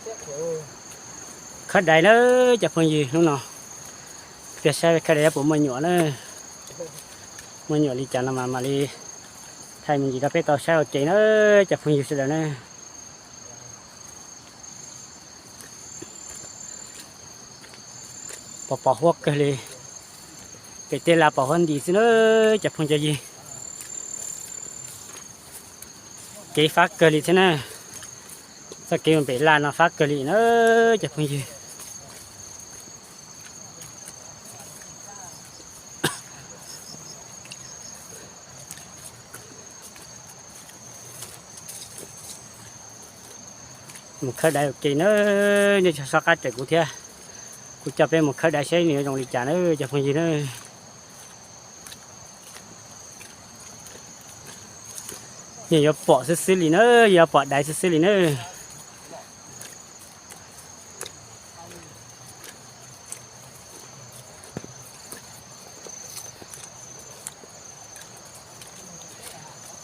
Khawb dais na cov phooj ywg, hnub no peb saib khawb dais puas muaj nyuam na. Muaj nyuam li cas no mas mam li thaij me ntsis rau peb tau saib ua ke na cov phooj ywg sawv daws na. Pos pos huab kawg li, pem tej laj pos huab nti xwb na cov phooj cov ywg. Kev fab kawg li thiab na, txoj kev mus pem laj no fab kawg li na cov phooj ywg. Mus khawb dais ua ke na, nej txhob qab rawm kuv thiab. Kuv coj peb mus khawb dais saib nws yuav zoo li cas na cov phooj ywg na. Nws yuav pom xwb xwb li na, yuav pom dais xwb xwb li na.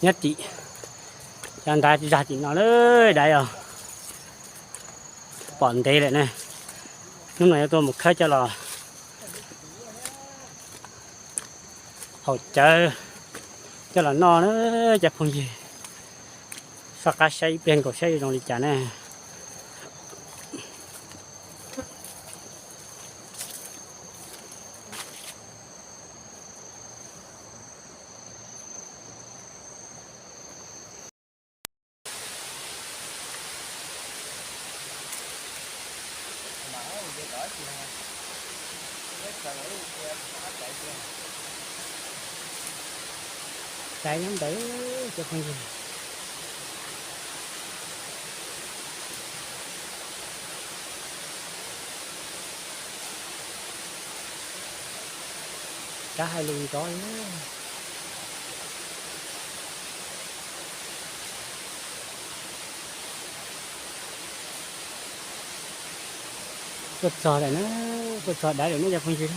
Nyob tim, cov nrad zag tim no lawm dais os. Pom ntev lawm na. Hnub no yuav tuaj mus khawb coj los haus cawv, coj los noj na cov phooj ywg. Soj qab saib ib pliag nkaus saib zoo li cas na. Dais nyob ntawd cov phooj ywg. Kav hais lus nrov li. Tuaj txog lawm na, tuaj txog dais lawm na cov phooj ywg.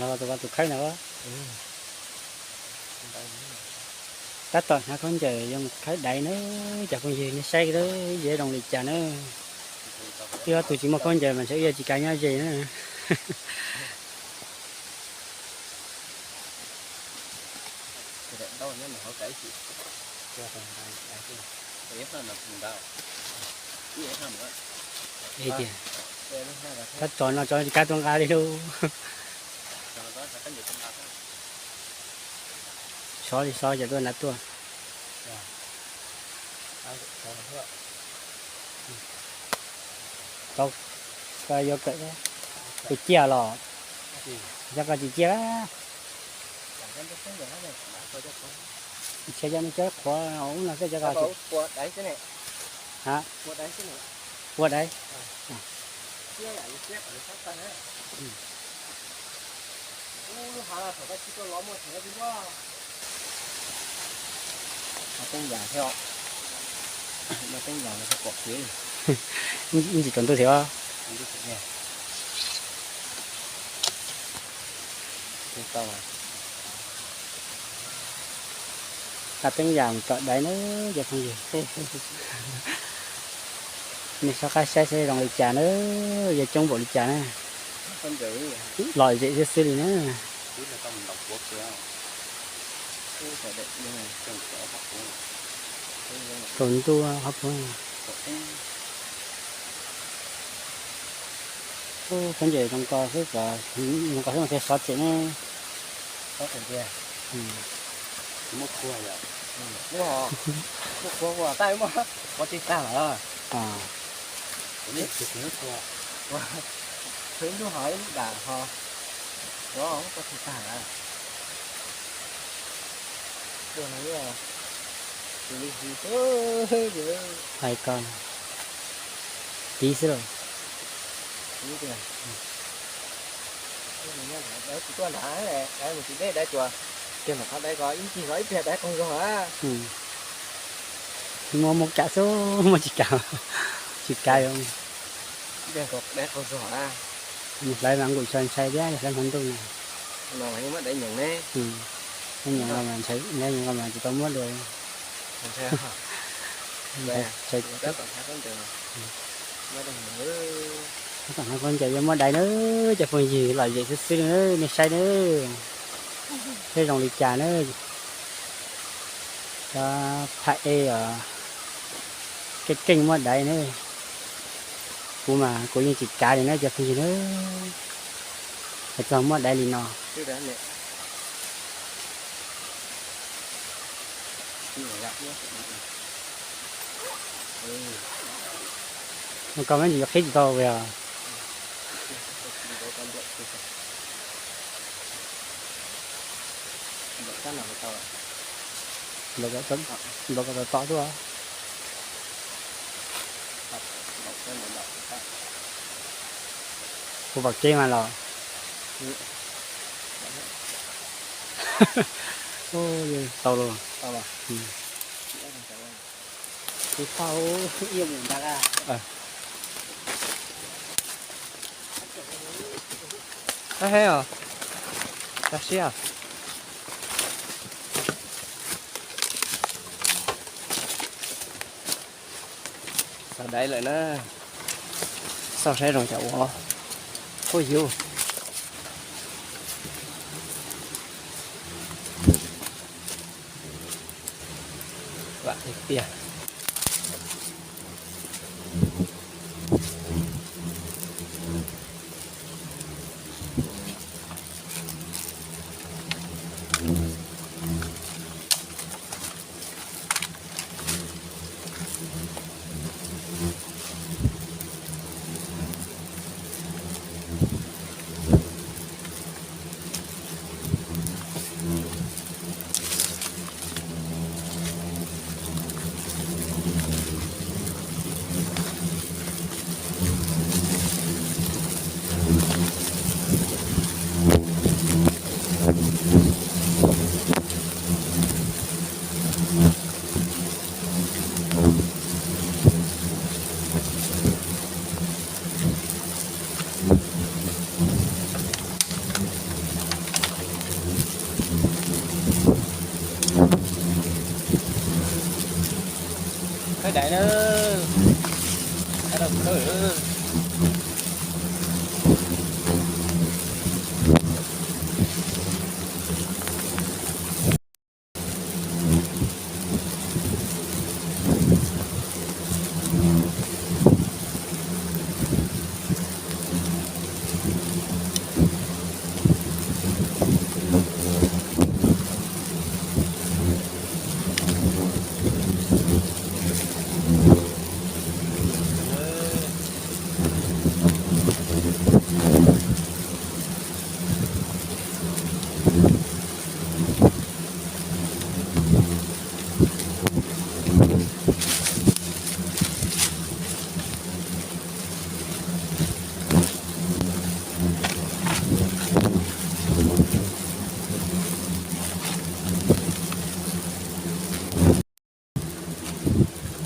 Los tus vaj tus khawb ntawd. Tab tom hnav khaub ncaws yuav mus khawb dais na cov phooj ywg, nej saib ib yam zoo li cas na. Twb ob tug tsis muaj khaub ncaws mas ntshe wb yuav tsis kav nyob ze na. Tias, tab tom no tso tsis kav tuaj nqa li lauj. Sov li sov ces tuaj nrad tuaj. Tau, koj yuav kawm, tus ciaj los, yog koj tsis ciaj, ntshe cov me cov qhuav ub no xwb cov ko. Ua dais. Teeb yam thiab, teeb yam no pom kev. Ntsis tsaus ntuj thiab. Tau, teeb yam mus tom dais na cov phooj ywg. Nej soj qab saib seb zoo li cas na, yuav coob npaum li cas na. Lom zem xwb xwb li na. Tsaus ntuj qhov puag. Khaub ncaws zoo ko xwb, zoo ko xwb mas thiaj sov tsem ne. Muaj qhuav, qhuav tag lawm. Ib lub hov ib lub dam ho, qhuav tag lawm. Hais ko tiv xwb lauj. Ib tiag. Dai tsis tuaj nrad, dai mus tsis deb, dai tsuas kiag ntawm qhov dai ko ib ncig zog ib pliag dai qaug zog a. Muaj muaj kam xwb, muaj tsis kam, tsis kam. Ib pliag dai qaug zog a. Mus hlawv mas nqus tshaj ntshai thiab, hlawv hmo ntuj no. No yeej muab dai nyeem ne. Nyeem ko mas ntshai, nyeem ko mas tsis tau muab dua. Ntshai. Tom no khaub ncaws yuav muab dai na, cov phooj ywg lom zem xwb xwb na, nej saib na, seb zoo li cas na. Cov phaj ej os, keej keej muab dai na. Kuv mas kuv yeej tsis kav li na cov phooj ywg na, hais txog muab dai li no. Mus koj me ntsis yuav qhib tsis tau os. Npam kom tau tom tuaj. Puas pom kev mas los? Tau los. Ab, heev os, tag siab. Xav dai lawm na, xauj saib zoo cas ua. Huaj yus, vam tiag tiag. Khawb dais na, khawb dais.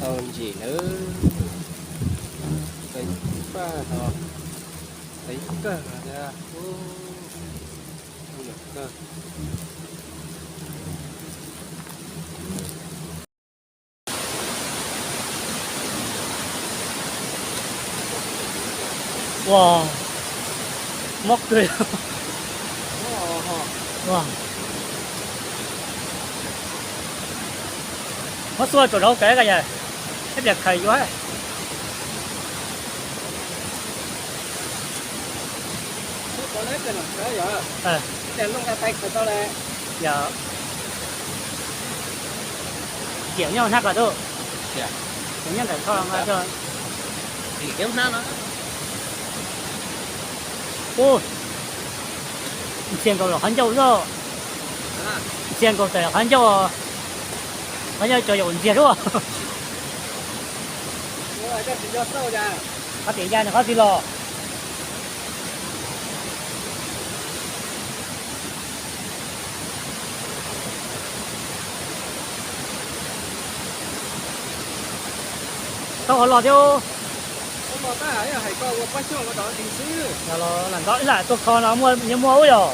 Tau ntsim nawb. Tau ib paj ho, tau ib kawg no thiab. Ub, tau ib kawg. Ua, mob kawg. Ua, muab xuaj tsuas rau kawg koj yawg, ib pliag khaws yuav. Yog, ciam nyob hnab ko tuaj, ciam nyob ntawm koj. Ub, ntxhias nkaus lawm qhov ncauj zog, ntxhias nkaus tawm qhov ncauj, qhov ncauj cov yaum ntxiag suab. Qhov tias ya nws qhov twg los? Tau qhov los thiab. Los nkauj ib lam tuaj kho no muaj, nyias muaj ub yog.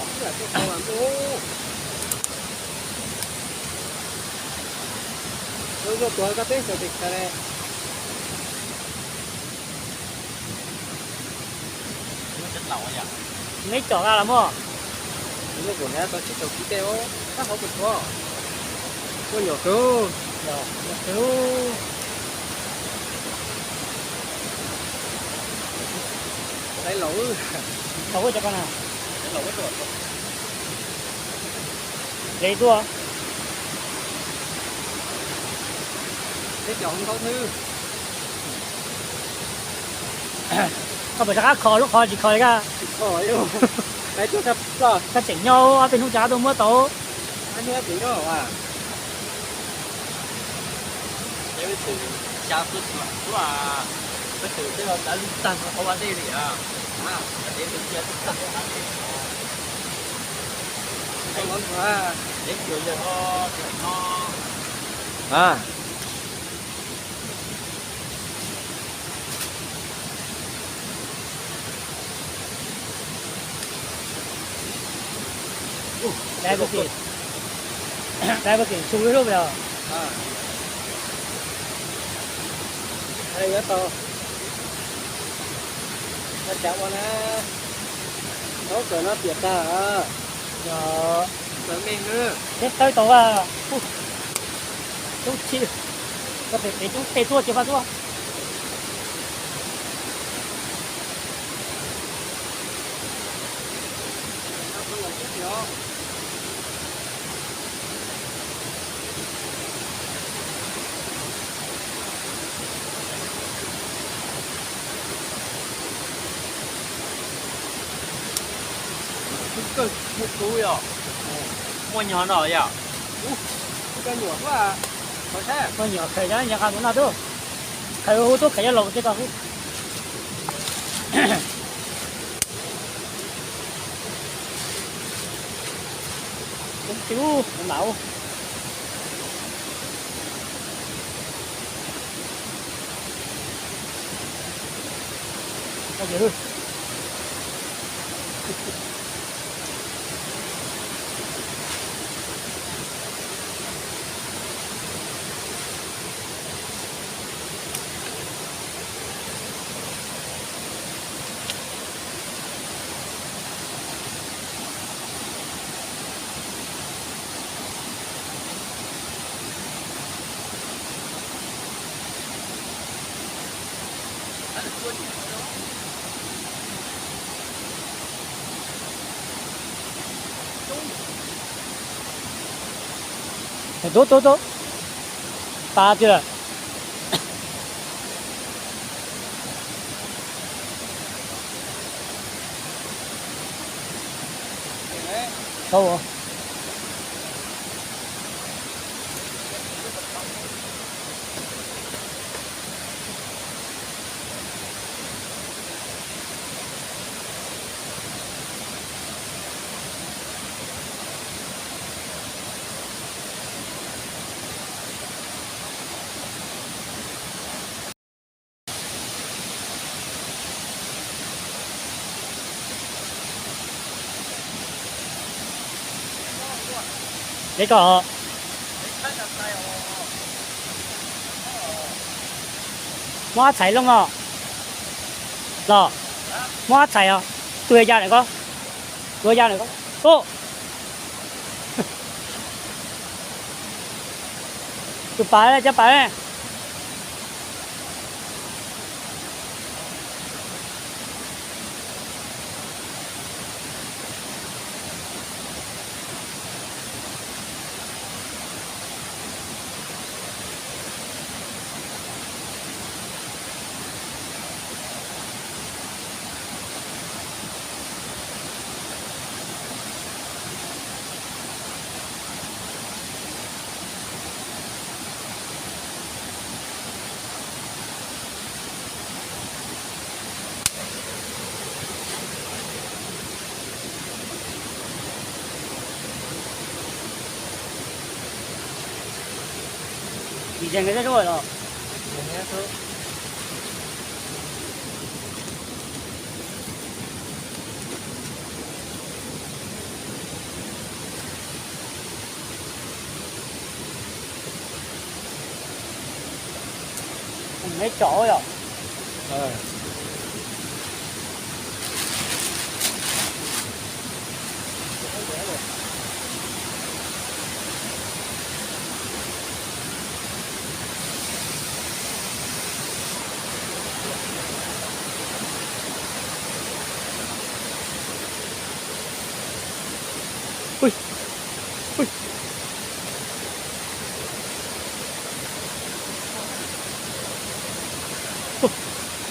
Neb cov nqa los muaj. Muaj nyuam kawg. Tau cov ko na. Lev tuaj. Koj puas rov qab kho lub qhov tsis kho li koj? Koj tseem nyob ob peb hnub rov qab tuaj muab tau. Dai puas kim su lub lub yog? Yuav tau, tau cav ua na, tau kawm no tiam tag. Yog, kawm me, thiab tawb tau, tub txhij, koj pem pem tub tej tuaj tsis faj tuaj. Muaj nyuag no yom? Muaj nyuam khaws cov nyuam qab mus no tub, khaws hu tub khaws cov laus tej ko hu. Ub, ub, ub, mam ub. Tub, tub, tub. Pas tiag. Tau. Deb koj. Muab ob txhais loo os. Los, muab ob txhais os. Tus ya lawm ko. Tus ya lawm ko. Ub. Tus pas cov pas ne. Tsis zeeg li tej lub los. Ib tsom yom.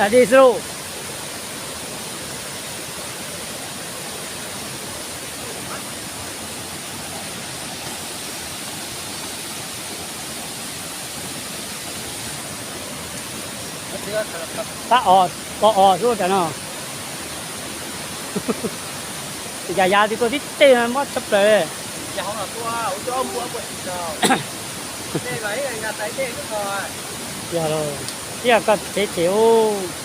Tag dej xwb lauj. Tab os, os os xwb cov no. Yam yav twg koj tib tej mob tshaj plaws li. Yog los, ib yam koj tsev ces ub.